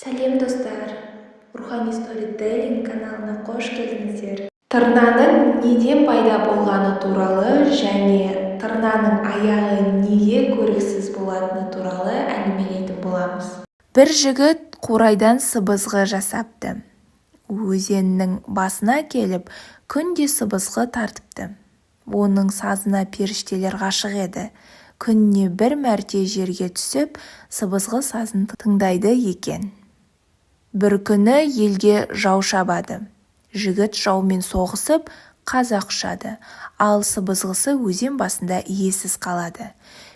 Сәлем, достар! Рухани сторителлинг каналына қош келдіңіздер! Тырнаның неден пайда болғаны туралы және тырнаның аяғы неге көріксіз болатыны туралы әңгімелейтін боламыз. Бір жігіт қурайдан сыбызғы жасапты. Өзеннің басына келіп, күнде сыбызғы тартыпты. Оның сазына періштелер ғашық еді. Күніне бір мәрте жерге түсіп, сыбызғы сазын тыңдайды екен. Бір күні елге жау шабады. Жігіт жаумен соғысып, қаза құшады, ал сыбызғысы өзен басында иесіз қалады.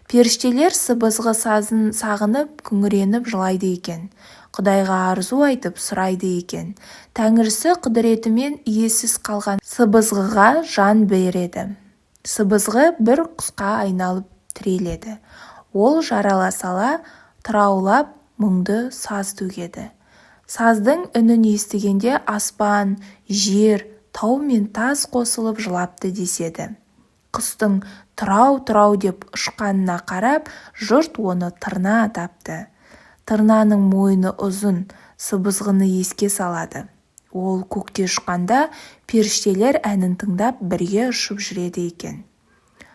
Періштелер сыбызғы сазын сағынып, күңіреніп жылайды екен. Құдайға арзу айтып, сұрайды екен. Тәңірісі құдіретімен иесіз қалған сыбызғыға жан береді. Сыбызғы бір құсқа айналып тіреледі. Ол жарала сала тыраулап, мұңды саз төгеді. Саздың үнін естігенде аспан, жер, тау мен тас қосылып жылапты деседі. Құстың тырау-тырау деп ұшқанына қарап, жұрт оны тырна атапты. Тырнаның мойны ұзын, сыбызғыны еске салады. Ол көкте ұшқанда періштелер әнін тыңдап, бірге ұшып жүреді екен.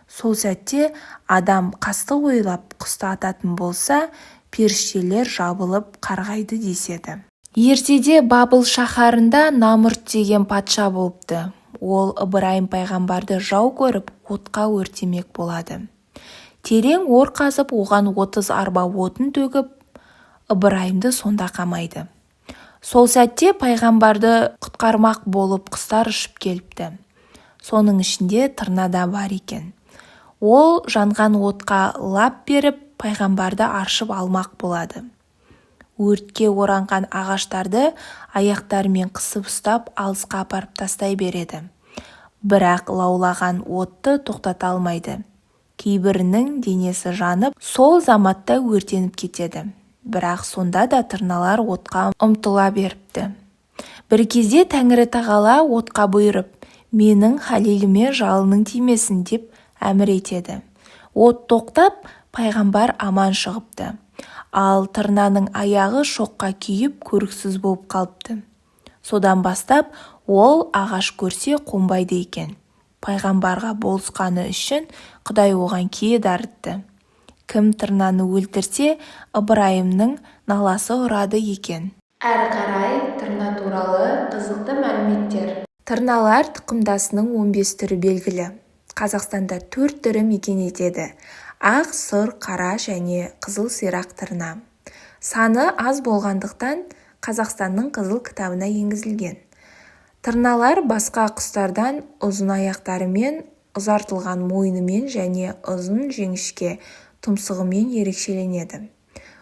Сол сәтте адам қастық ойлап құсты ататын болса, періштелер жабылып қарғайды деседі. Ертеде Бабыл шаһарында Намұрт деген патша болыпты. Ол Ыбырайым пайғамбарды жау көріп, отқа өртемек болады. Терең ор қазып, оған 30 арба отын төгіп, Ыбырайымды сонда қамайды. Сол сәтте пайғамбарды құтқармақ болып құстар ұшып келіпті. Соның ішінде тырна да бар екен. Ол жанған отқа лап беріп, пайғамбарды аршып алмақ болады. Өртке оранған ағаштарды аяқтарымен қысып ұстап, алысқа апарып тастай береді. Бірақ лаулаған отты тоқтата алмайды. Кейбірінің денесі жанып, сол заматта өртеніп кетеді. Бірақ сонда да тырналар отқа ұмтыла беріпті. Бір кезде Тәңірі тағала отқа бұйырып, «Менің халиліме жалының тимесін» деп әмір етеді. От тоқтап, пайғамбар аман шығыпты. Ал тырнаның аяғы шоққа күйіп, көріксіз болып қалыпты. Содан бастап ол ағаш көрсе қонбайды екен. Пайғамбарға болысқаны үшін Құдай оған кие дарытты. Кім тырнаны өлтірсе, Ыбырайымның наласы ұрады екен. Әрі қарай тырна туралы қызықты мәліметтер. Тырналар тұқымдасының 15 түрі белгілі. Қазақстанда төрт түрі мекен етеді: ақ, сұр, қара және қызыл сирақ тырна. Саны аз болғандықтан, Қазақстанның Қызыл кітабына енгізілген. Тырналар басқа құстардан ұзын аяқтарымен, ұзартылған мойнымен және ұзын жіңішке тұмсығымен ерекшеленеді.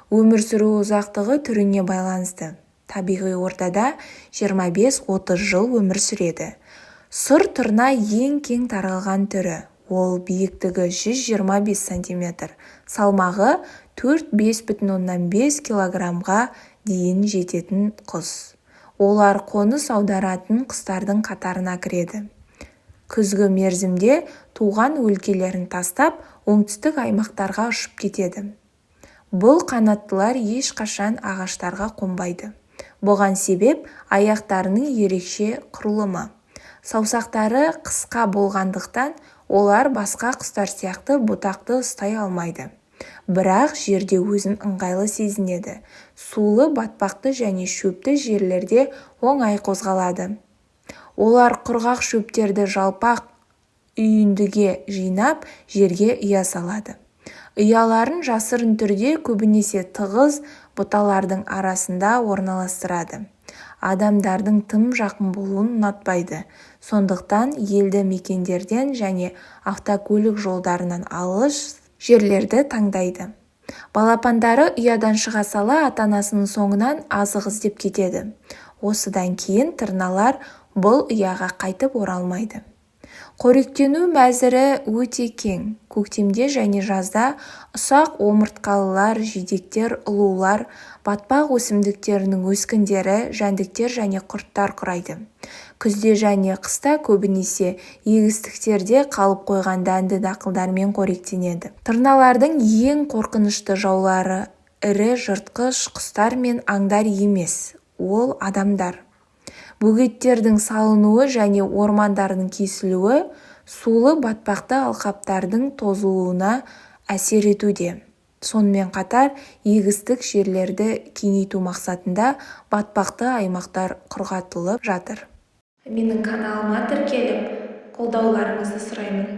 Өмір сүру ұзақтығы түріне байланысты. Табиғи ортада 25-30 жыл өмір сүреді. Сұр тырна ең кең таралған түрі. Ол биіктігі 125 сантиметр, салмағы 4-5,5 килограммға дейін жететін құс. Олар қоныс аударатын құстардың қатарына кіреді. Күзгі мерзімде туған өлкелерін тастап, оңтүстік аймақтарға ұшып кетеді. Бұл қанаттылар ешқашан ағаштарға қонбайды. Бұған себеп аяқтарының ерекше құрылымы. Саусақтары қысқа болғандықтан, олар басқа құстар сияқты бұтақты ұстай алмайды. Бірақ жерде өзін ыңғайлы сезінеді. Сулы, батпақты және шөпті жерлерде оңай қозғалады. Олар құрғақ шөптерді жалпақ үйіндіге жинап, жерге ұя салады. Ұяларын жасырын түрде, көбінесе тығыз бұталардың арасында орналастырады. Адамдардың тым жақын болуын ұнатпайды. Сондықтан елді мекендерден және автокөлік жолдарынан алыс жерлерді таңдайды. Балапандары ұядан шыға сала ата-анасының соңынан азық іздеп кетеді. Осыдан кейін тырналар бұл ұяға қайтып оралмайды. Қоректену мәзірі өте кең. Көктемде және жазда ұсақ омыртқалылар, жидектер, ұлулар, батпақ өсімдіктерінің өскіндері, жәндіктер және құрттар құрайды. Күзде және қыста көбінесе егістіктерде қалып қойған дәнді дақылдармен қоректенеді. Тырналардың ең қорқынышты жаулары ірі жыртқыш құстар мен аңдар емес, ол адамдар. Бөгеттердің салынуы және ормандардың кесілуі сулы батпақты алқаптардың тозуына әсер етуде. Сонымен қатар егістік жерлерді кеңейту мақсатында батпақты аймақтар құрғатылып жатыр. Менің каналыма тіркеліп, қолдауларыңызды сұраймын.